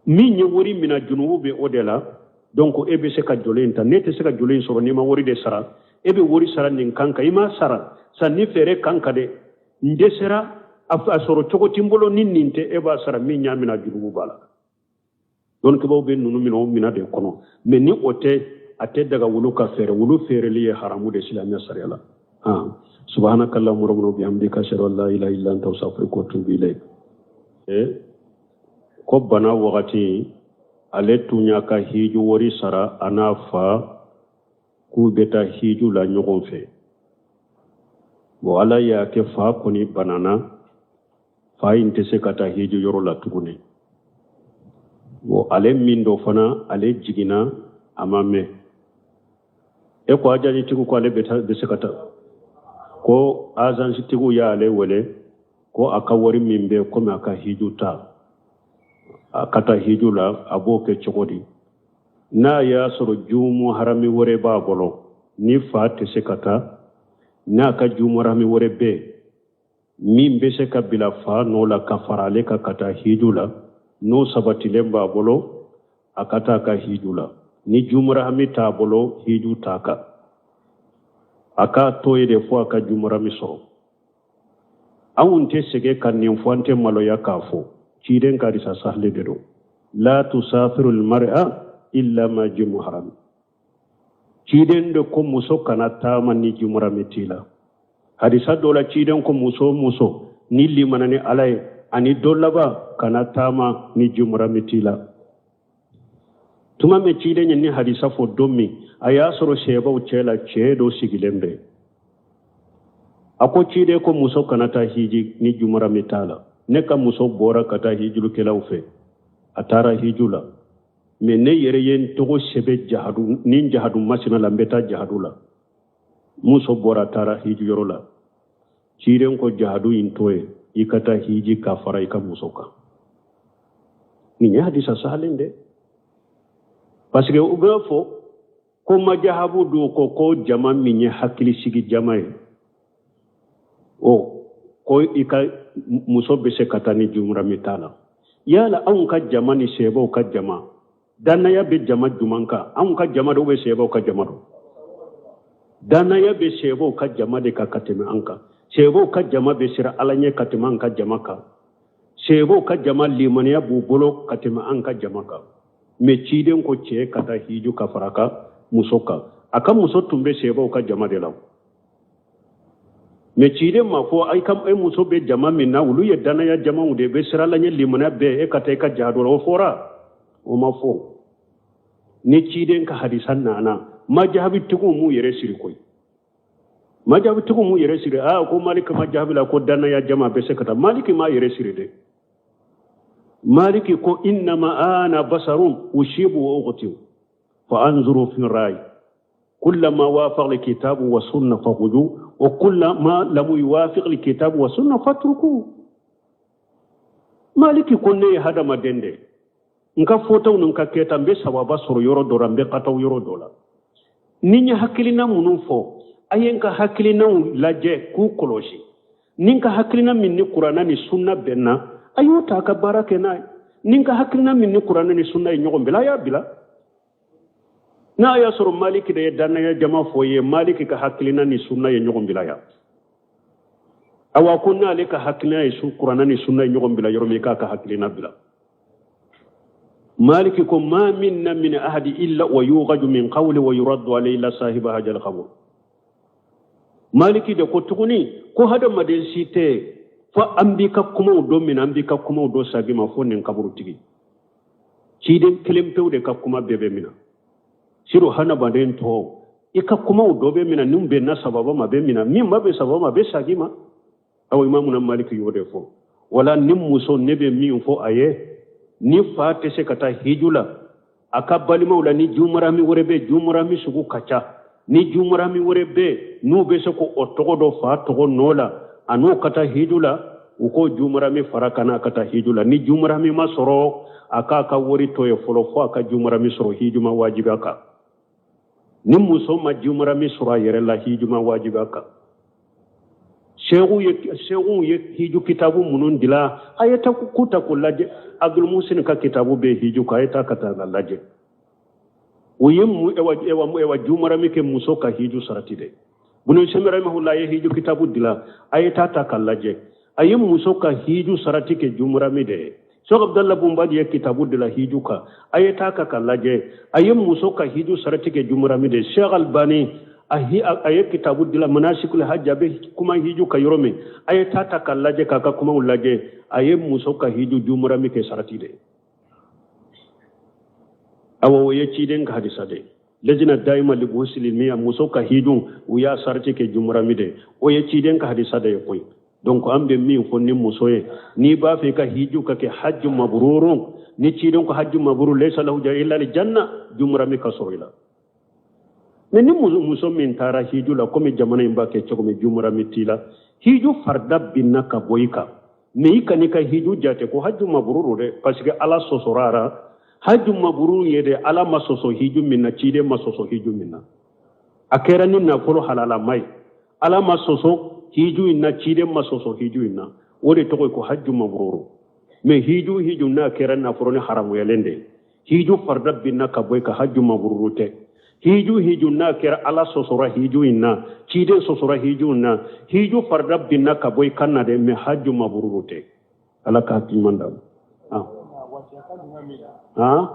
Min ye wari mina, junubu bɛ o de la. Donc e bɛ se ka joli in ta. Ne tɛ se ka joli in sɔrɔ n'i ma wari de sara. E bɛ wari sara nin kan kan, i m'a sara sanni feere kan kan dɛ. N dɛsɛra a sɔrɔ cogo ti n bolo ni nin tɛ, e b'a sara. Min y'a mina, junubu b'a la. Dɔnnikɛbaaw bɛ ninnu minɛ o mina de kɔnɔ. Mais ni o tɛ, a tɛ daga wulu ka feere. Wulu feereli ye haramu de silamɛya sariya la. Han, subhanaka allahumma rabbana wa bihamdika, ashhadu an la ilaha illa anta, astaghfiruka wa atubu ilayk. Ko bana wagati, ale tun y'a ka hiju wari sara, a n'a fa k'u bɛ taa hiju la ɲɔgɔn fɛ. Bon, Ala y'a kɛ fa kɔni banana, fa in tɛ se ka taa hiju yɔrɔ la tuguni. Bon, ale min dɔ fana, ale jiginna a ma mɛn. E ko ajajitigiw ko ale bɛ se ka taa. Ko azansitigiw y'ale wele ko a ka wari min bɛ komi a ka hiju ta, a ka taa hiju la, a b'o kɛ cogo di? N'a y'a sɔrɔ jumu harami wɛrɛ b'a bolo, ni fa tɛ se ka taa, n'a ka jumu harami wɛrɛ bɛ min bɛ se ka bila fa nɔ la ka fara ale kan ka taa hiju la, n'o sabatilen b'a bolo, a ka taa ka hiju la. Ni jumurahami t'a bolo, hiju t'a kan, a k'a to yen de fo a ka jumurahami sɔrɔ. Anw tɛ sɛgɛn ka nin fɔ, an tɛ maloya k'a fɔ. Ciden ka hadisa sahali de don: la tusafiru almar'a illa ma ji muharami. Ciden de ko muso kana taama ni jumurami t'i la. Hadisa dɔ la, ciden ko muso o muso ni limana ni Ala ye ani don laban, kana taama ni jumurami t'i la. Tuma min ciden ye ni hadisa fɔ don min, a y'a sɔrɔ sɛbaw cɛ la, cɛ dɔ sigilen bɛ. A ko ciden ko muso kana taa hiji ni jumurami t'a la. Ne ka muso bɔra ka taa hijulukɛlaw fɛ, a taara hiju la, mais ne yɛrɛ ye n tɔgɔ sɛbɛn jahadu ni jahadu masina la, n bɛ taa jahadu la. Muso bɔra, taara hiji yɔrɔ la. Ciden ko jahadu in to yen, i ka taa hiji ka fara i ka muso kan. Nin ye hadisa sahalen de, parce que u b'a fɔ ko majahabu dun ko jama min ye hakili sigi jama ye, o ko i ka muso bɛ se ka taa ni jumurami t'a la. Yala anw ka jama ni sɛbɛw ka jama, dannaya bɛ jama juman kan? Anw ka jama dɔw bɛ sɛbɛw ka jama dɔn. Dannaya bɛ sɛbɛw ka jama de kan ka tɛmɛ an kan. Sɛbɛw ka jama bɛ siran Ala ɲɛ ka tɛmɛ an ka jama kan. Sɛbɛw ka jama limaniya b'u bolo ka tɛmɛ an ka jama kan. Mais ciden ko cɛ ka taa hiju ka fara a ka muso kan. A ka muso tun bɛ sɛbɛw ka jama de la, mais ciden ma fɔ i ka e muso bɛ jama min na, olu ye dannaya jamaw de bɛ siran Ala ɲɛ, limaniya bɛɛ, e ka taa i ka jahadu la. O fɔra? O ma fɔ. Ni ciden ka hadisa nana, majahabitigiw m'u yɛrɛ siri koyi. Majahabitigiw m'u yɛrɛ siri. Aa, ko Maliki majahabi la ko dannaya jama bɛ se ka taa. Maliki m'a yɛrɛ siri dɛ. Maliki ko innama ana basarun usibu wa ughtiu fa anzuru fi rai kullama wafaqa alkitabu wa sunna fakhudhu wa kullama lam yuwafiq alkitabu wa sunna fatruku. Maliki ko ne ye hadamaden de, n ka fɔtaw ni n ka kɛta, n bɛ sababa sɔrɔ yɔrɔ dɔ la, n bɛ kataw yɔrɔ dɔ la. Ni n ye hakilina minnu fɔ, a ye n ka hakilinaw lajɛ k'u kɔlɔsi. Ni n ka hakilina min ni Kuranna ni sunna bɛnna, a y'o ta a ka baara kɛ n'a ye. Ni n ka hakilina min ni Kuranna ni sunna ye ɲɔgɔn bila, a y'a bila. N'a y'a sɔrɔ Maliki de ye dannaya jama fɔ ye, Maliki ka hakilina ni sunna ye ɲɔgɔn bila yan. Awa, ko n'ale ka hakilina ye su Kuranna ni sunna ye ɲɔgɔn bila yɔrɔ min, k'a ka hakilina bila. Maliki ko ma minna min ahadi illa wa yughaju min qawli wa yuraddu alayhi illa sahiba hajal qabr. Maliki de ko tuguni ko hadamaden si tɛ fo an b'i ka kumaw dɔ minɛ, an b'i ka kumaw dɔ sagi ma, fo nin kaburutigi. Ciden kelen pewu de ka kuma bɛɛ bɛ minɛ. Siro hadamaden tɔ, i ka kumaw dɔ bɛ minɛ, min bɛnna sababa ma bɛ minɛ, min ma bɛn sababa ma bɛ sagi ma. Awa, Imamuna Maliki y'o de fɔ. Wala ni muso, ne bɛ min fɔ a ye, ni fa tɛ se ka taa hiju la, a ka balimaw la, ni jumurami wɛrɛ bɛ, jumurami sugu ka ca, ni jumurami wɛrɛ bɛ n'u bɛ se k'o tɔgɔ dɔ fa tɔgɔ nɔ la, a n'o ka taa hiju la, u k'o jumurami fara ka n'a ka taa hiju la. Ni jumurami ma sɔrɔ, a k'a ka wari to ye fɔlɔ fo a ka jumurami sɔrɔ. Hiju ma wajibi a kan. Ni muso ma jumurami sɔrɔ a yɛrɛ la, hiju ma wajibi a kan. Sehu ye hiju kitabu minnu dila, a ye ta ku ta k'o lajɛ. Abdul Musin ka kitabu bɛ hiju kan, a ye taa ka taa lajɛ. O ye mu ewa ewa ewa jumarami kɛ muso ka hiju sarati dɛ. Bunu Sɛmi rahimahullah ye hiju kitabu dila, a ye taa ta k'a lajɛ. A ye muso ka hiju sarati kɛ jumarami de ye. Sheikh Abdallah Bumbaji ye kitabu dila hiju kan, a ye taa ka k'a lajɛ. A ye muso ka hiju sarati kɛ jumarami de ye. Sheikh Albani a ye kitabu dila manasikul hajj, a bɛ kuma hiju ka yɔrɔ min, a ye taa ta k'a lajɛ, k'a ka kumaw lajɛ. A ye muso ka hiju jumarami kɛ sarati de. Awa, o ye ciden ka hadisa de. Lejina daima li muslimiya, muso ka hiju, u y'a sarati kɛ jumurami de. O ye ciden ka hadisa de ye koyi. Donc an bɛ min fɔ ni muso ye, n'i b'a fɛ i ka hiju ka kɛ hajju mabrurun, ni ciden ko hajju mabrur laysa lahu illa li janna, jumurami ka sɔrɔ i la. Mais ni muso min taara hiju la, komi jamana in b'a kɛ cogo min, jumurami t'i la, hiju farida binna ka bɔ i kan, mais i kan'i ka hiju jate ko haju mabururu dɛ, parce que Ala sɔsɔra a ra. Haju mabururu ye de, Ala ma sɔsɔ hiju min na, ciden ma sɔsɔ hiju min na, a kɛra ni nafolo halalama ye. Ala ma sɔsɔ hiju in na, ciden ma sɔsɔ hiju in na, o de tɔgɔ ye ko haju mabururu. Mais hiju n'a kɛra nafolo ni haramuyalen de ye, hiju farida binna ka bɔ i kan, haju mabururu tɛ. Hiju n'a kɛra Ala sɔsɔra hiju in na, ciden sɔsɔra hiju in na, hiju farida binna ka bɔ i kan na dɛ, mais haju mabururu tɛ. Ala ka hakili ɲuman d'an ma. Ah.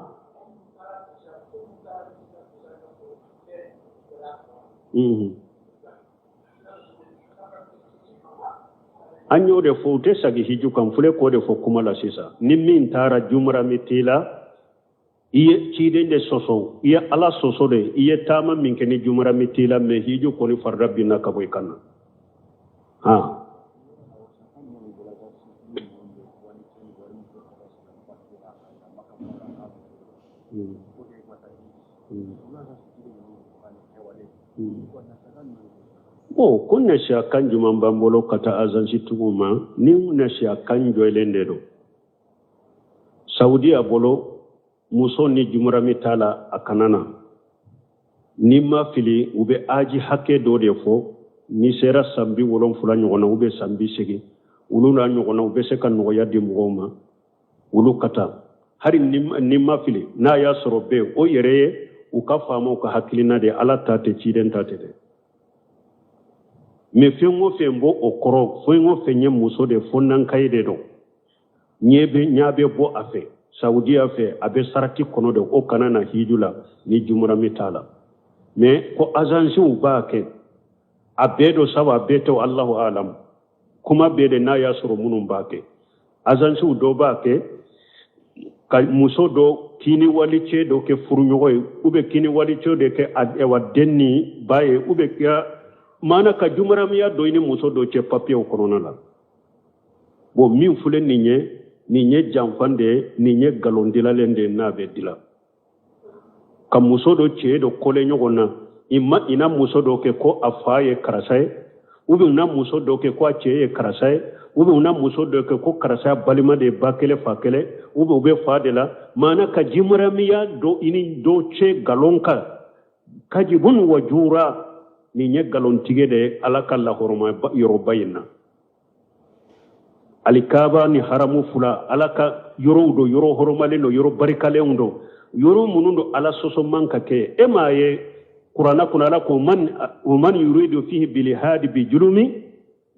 An y'o de fɔ, u tɛ sagi hiju kan, filɛ k'o de fɔ kuma la sisan. Ni min taara jumurami t'i la, i ye ciden de sɔsɔ, i ye Ala sɔsɔ de, i ye taama min kɛ ni jumurami t'i la, mais hiju kɔni farida binna ka bɔ i kan na. Han. Bon, ko nasiya kan jumɛn b'an bolo ka taa azansitigiw ma? Ni nasiya kan jɔlen de don Saudiya bolo, muso ni jumurami t'a la, a kana na. N'i ma fili, u bɛ aji hakɛ dɔ de fɔ, n'i sera san 70 ɲɔgɔn na ou bien san 80, olu n'a ɲɔgɔn na, u bɛ se ka nɔgɔya di mɔgɔw ma, olu ka taa. Hali ni ma fili, n'a y'a sɔrɔ bɛɛ o yɛrɛ ye u ka faamaw ka hakilina de ye, Ala ta tɛ, ciden ta tɛ dɛ. Mais fɛn o fɛn b'o o kɔrɔ, fɛn o fɛn ye muso de fo nankayi de don, ɲɛ bɛ bɔ a fɛ Saudiya fɛ, a bɛ sarati kɔnɔ de, o kana na hiju la ni jumurami t'a la. Mais ko azansiw b'a kɛ, a bɛɛ don sabu a bɛɛ tɛ, Allahu alam. Kuma bɛɛ de n'a y'a sɔrɔ minnu b'a kɛ, azansiw dɔ b'a kɛ ka muso dɔ kini wali cɛ dɔ kɛ furuɲɔgɔn ye, ou bien kini wali cɛ dɔ kɛ ayiwa den ni ba ye, ou bien ka maana ka jumuramiya dɔ i ni muso dɔ cɛ papiyew kɔnɔna la. Bon, min filɛ nin ye, nin ye janfan de ye, nin ye nkalon dilalen de ye n'a bɛ dila ka muso dɔ cɛ dɔ kɔlɛ ɲɔgɔn na. I ma i na muso dɔ kɛ ko a fa ye karisa ye, ou bien u na muso dɔ kɛ ko a cɛ ye karisa ye, ou bien u na muso dɔ kɛ ko karisa ya balima de ye ba kelen fa kelen, ou bien u bɛ fa de la. Maana ka jimuramiya dɔ i ni dɔ cɛ nkalon kan, kajibun wa jura, nin ye nkalontigɛ de ye Ala ka lahɔrɔma yɔrɔba in na. Alikaba ni haramu fila, Ala ka yɔrɔw don, yɔrɔ hɔrɔmalen don, yɔrɔ barikalenw don, yɔrɔ minnu don Ala sɔsɔ man ka kɛ. E m'a ye kuranna kɔnɔ, Ala ko man wa man yuridu fihi bilhadi bi julumi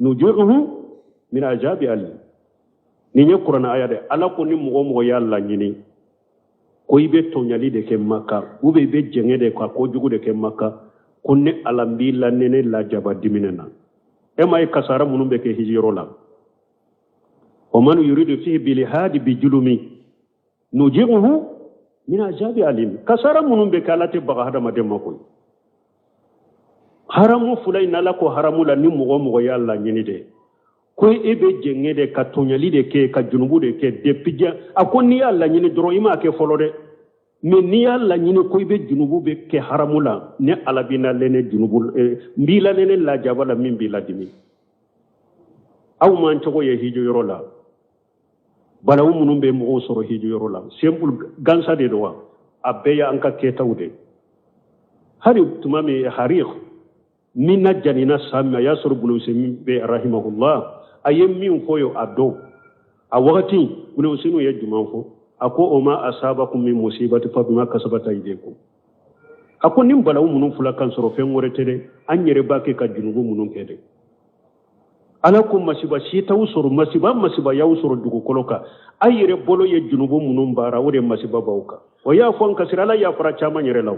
nujuruhu min ajabi ali. Nin ye kuranna aya de. Ala ko ni mɔgɔ o mɔgɔ y'a laɲini ko i bɛ tɔɲali de kɛ Maka, ou bien i bɛ jɛngɛ de ka kojugu de kɛ Maka, ko ne Ala n b'i la nɛnɛ lajaba diminɛ na. E m'a ye kasara minnu bɛ kɛ hijiyɔrɔ la, wa man yuridu fihi bilhadi bi julumi nujiruhu min ajabi alim. Kasara minnu bɛ kɛ, Ala tɛ baga hadamaden ma koyi. Haramu fila in, Ala ko haramu la, ni mɔgɔ o mɔgɔ y'a laɲini de ko e bɛ jɛngɛ de ka tɔɲali de kɛ ka junubu de kɛ depuis diɲɛ, a ko n'i y'a laɲini dɔrɔn, i m'a kɛ fɔlɔ dɛ, mais n'i y'a laɲini ko i bɛ junubu bɛ kɛ haramu la, ne Ala b'i na lɛnɛ junubu, n b'i la lɛnɛ lajaba la min b'i ladimi. Aw m'an cogo ye hiju yɔrɔ la, balawu minnu bɛ mɔgɔw sɔrɔ hiju yɔrɔ la, simple gansa de don wa, a bɛɛ y'an ka kɛtaw de. Hali tuma min harik min na janina san min, a y'a sɔrɔ Bunu Useymin bɛ rahimahullah, a ye min fɔ ye a don a wagati, Bunu Useymin ye jumɛn fɔ? A ko o ma asabakum min musibati fa bima kasabat aydikum. A ko nin balawu minnu fila kan sɔrɔ, fɛn wɛrɛ tɛ dɛ, an yɛrɛ b'a kɛ ka junubu minnu kɛ dɛ. Ala ko masiba si t'aw sɔrɔ, masiba masiba y'aw sɔrɔ dugukolo kan, a yɛrɛ bolo ye junubu minnu baara, o de masiba b'aw kan. O y'a fɔ an kasira, Ala yafara caman yɛrɛ la.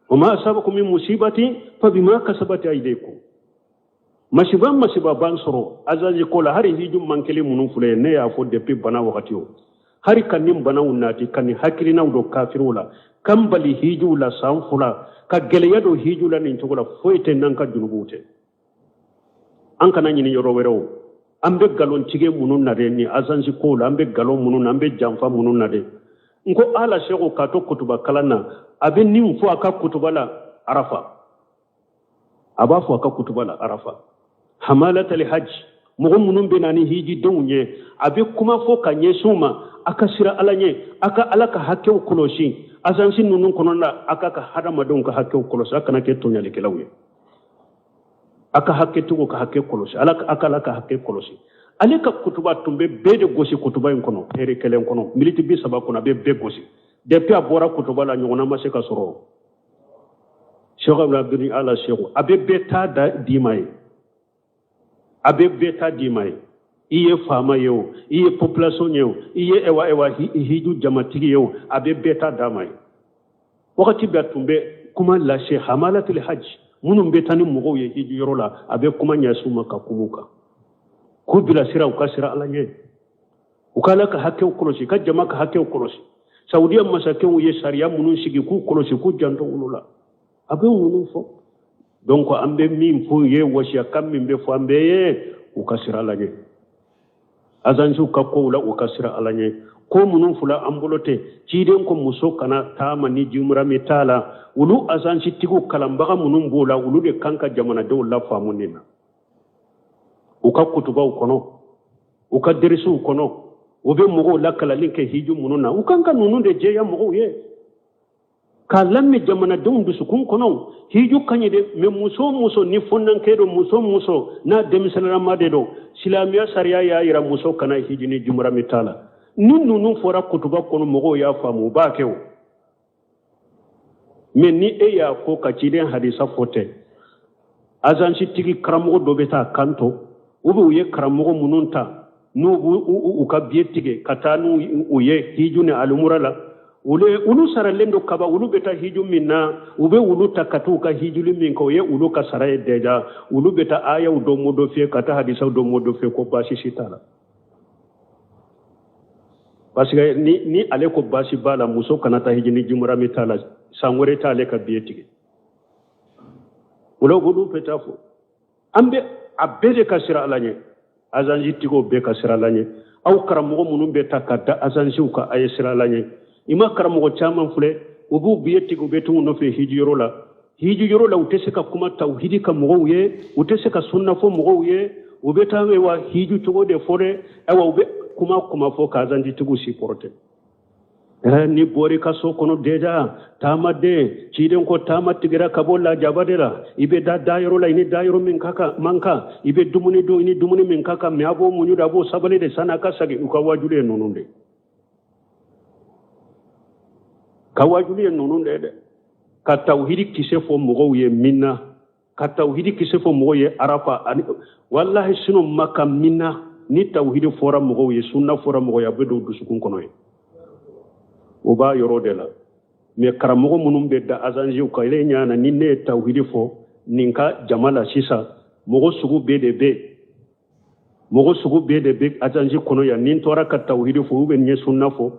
O ma asabakum min musibati fa bima kasabat aydikum. Masiba masiba b'an sɔrɔ azazi ko la, hali hiju man kelen minnu filɛ, ne y'a fɔ depuis bana wagati o, hali ka nin banaw nati, ka nin hakilinaw don kafiriw la, kan bali hijuw la san 2, ka gɛlɛya don hiju la nin cogo la, foyi tɛ n'an ka junubuw tɛ. An kana ɲini yɔrɔ wɛrɛw. An bɛ nkalon tigɛ minnu na dɛ, ni azansi kow la, an bɛ nkalon minnu na, an bɛ janfa minnu na dɛ. N ko ala seko k'a to kutuba kalan na, a bɛ nin fɔ a ka kutuba la, Arafa. A b'a fɔ a ka kutuba la Arafa, hamalatali hajj, mɔgɔ minnu bɛ na ni hijidenw ye, a bɛ kuma fɔ ka ɲɛsin u ma: a ka siran Ala ɲɛ, a ka Ala ka hakɛw kɔlɔsi. Azansi ninnu kɔnɔna, a ka hadamadenw ka hakɛw kɔlɔsi, a kana kɛ tɔɲalikɛlaw ye, a ka hakɛtigiw ka hakɛ kɔlɔsi, ala a ka Ala ka hakɛ kɔlɔsi. Ale ka kutuba tun bɛ bɛɛ de gosi. Kutuba in kɔnɔ, heure kelen kɔnɔ, miniti 30 kɔnɔ, a bɛ bɛɛ gosi. Depuis a bɔra kutuba la, ɲɔgɔnna ma se ka sɔrɔ. Cheikh Abdul Ala Cheikh, a bɛ bɛɛ ta da d'i ma ye, a bɛ bɛɛ ta d'i ma ye. I ye faama ye o, i ye population ye o, i ye ewa ewa hiju jamatigi ye o, a bɛ bɛɛ ta d'a ma ye. Wagati bɛɛ tun bɛ kuma lase hamalatul hajj, minnu bɛ taa ni mɔgɔw ye hiju yɔrɔ la, a bɛ kuma ɲɛsin u ma ka kuma u kan, k'u bilasira, u ka siran Ala ɲɛ, u ka Ala ka hakɛw kɔlɔsi, ka jama ka hakɛw kɔlɔsi. Saudiya masakɛw ye sariya minnu sigi, k'u kɔlɔsi, k'u janto olu la. A bɛ ninnu fɔ. Donc an bɛ min fɔ u ye, wasiyakan min bɛ fɔ an bɛɛ ye, u ka siran Ala ɲɛ. Azansiw ka kow la, u ka siran Ala ɲɛ. Ko minnu fila an bolo tɛ, ciden ko muso kana taama ni jimurami t'a la. Olu azansitigiw, kalanbaga minnu b'o la, olu de kan ka jamanadenw lafaamu nin na, u ka kutubaw kɔnɔ, u ka derisiw kɔnɔ. U bɛ mɔgɔw lakalali kɛ hiju minnu na, u kan ka ninnu de jɛya mɔgɔw ye k'a lamɛn jamanadenw dusukun kɔnɔ. Hiju ka ɲi dɛ, mais muso o muso ni fɔnnankɛ don, muso o muso n'a denmisɛnninama de don, silamɛya sariya y'a yira muso kana hiji ni jumurami t'a la. Ni ninnu fɔra kutuba kɔnɔ, mɔgɔw y'a faamu, u b'a kɛ o. Mais ni e y'a ko ka ciden hadisa fɔ tɛ, azansitigi karamɔgɔ dɔ bɛ taa kanto, u bɛ u ye karamɔgɔ minnu ta, n'u b'u u ka biye tigɛ ka taa n'u u ye hiju ni alimura la, olu saralen don kaba. Olu bɛ taa hiju min na, u bɛ olu ta ka t'u ka hijuli min kɛ, o ye olu ka sara ye déjà. Olu bɛ taa ayaw dɔ modifier, ka taa hadisaw dɔ modifier, ko baasi si t'a la. Parce que ni ale ko baasi b'a la, muso kana taa hiji ni jumurami t'a la, san wɛrɛ t'ale ka biye tigɛ. O la, olu bɛ taa fɔ an bɛ a bɛɛ de ka siran Ala ɲɛ. Azansi tigiw bɛɛ ka siran Ala ɲɛ. Aw karamɔgɔ minnu bɛ ta ka da azansiw kan, a ye siran Ala ɲɛ. I ma karamɔgɔ caman filɛ, u b'u biye tigɛ, u bɛ t'u nɔfɛ hijiyɔrɔ la. Hijiyɔrɔ la, u tɛ se ka kuma tawhidi ka mɔgɔw ye, u tɛ se ka sunna fɔ mɔgɔw ye. U bɛ taa wa hiju cogo de fɔ dɛ. Ayiwa, u bɛ kuma fɔ ka azansi supporter. Ni bɔra i ka so kɔnɔ déjà, taamaden, ciden ko taama tigɛra ka bɔ lajaba de la. I bɛ da dayɔrɔ la, i ni dayɔrɔ min ka kan man kan, i bɛ dumuni dun, i ni dumuni min ka kan, mais a b'o muɲu de, a b'o sabali de san'a ka segin. U ka wajuli ye ninnu de ka wajuli ye ninnu de dɛ, ka tawhidi kisɛ fɔ mɔgɔw ye min na, ka tawhidi kisɛ fɔ mɔgɔw ye Arafa ani walahi sinon Maka min na. Ni tawhidi fɔra mɔgɔw ye, sunna fɔra mɔgɔw ye, a bɛ don dusukun kɔnɔ ye, o b'a yɔrɔ de la. Mais karamɔgɔ minnu bɛ da azanziw kan, ile ɲana ni ne ye tawhidi fɔ nin ka jama la sisan, mɔgɔ sugu bɛɛ de bɛ, mɔgɔ sugu bɛɛ de bɛ azanzi kɔnɔ yan. Ni n tora ka tawhidi fɔ, u bɛ ɲɛ sunna fɔ.